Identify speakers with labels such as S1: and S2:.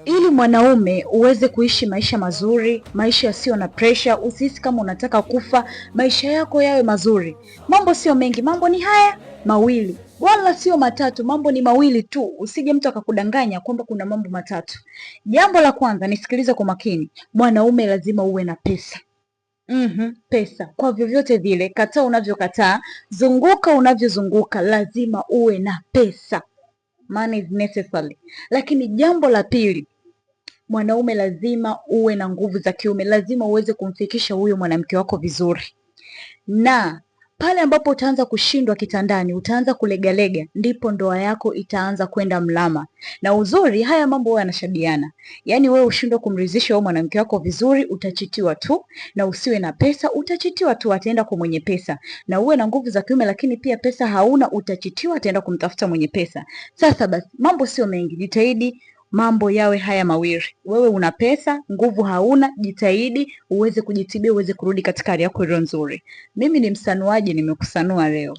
S1: Ili mwanaume uweze kuishi maisha mazuri, maisha yasiyo na presha, usihisi kama unataka kufa, maisha yako yawe mazuri. Mambo sio mengi, mambo ni haya mawili, wala sio matatu. Mambo ni mawili tu, usije mtu akakudanganya kwamba kuna mambo matatu. Jambo la kwanza, nisikilize kwa makini, mwanaume lazima uwe na pesa. Pesa kwa vyovyote vile, kataa unavyokataa, zunguka unavyozunguka, lazima uwe na pesa. Money is necessary. Lakini jambo la pili, mwanaume lazima uwe na nguvu za kiume, lazima uweze kumfikisha huyo mwanamke wako vizuri, na pale ambapo utaanza kushindwa kitandani, utaanza kulegalega, ndipo ndoa yako itaanza kwenda mlama. Na uzuri haya mambo huwa yanashabiana, yaani wewe ushindwe kumridhisha huyo mwanamke wako vizuri, utachitiwa tu, na usiwe na pesa, utachitiwa tu, ataenda kwa mwenye pesa. Na uwe na nguvu za kiume, lakini pia pesa hauna, utachitiwa, ataenda kumtafuta mwenye pesa. Sasa basi, mambo sio mengi, jitahidi mambo yawe haya mawili. Wewe una pesa, nguvu hauna, jitahidi uweze kujitibia, uweze kurudi katika hali yako iliyo nzuri. Mimi ni msanuaji, nimekusanua leo.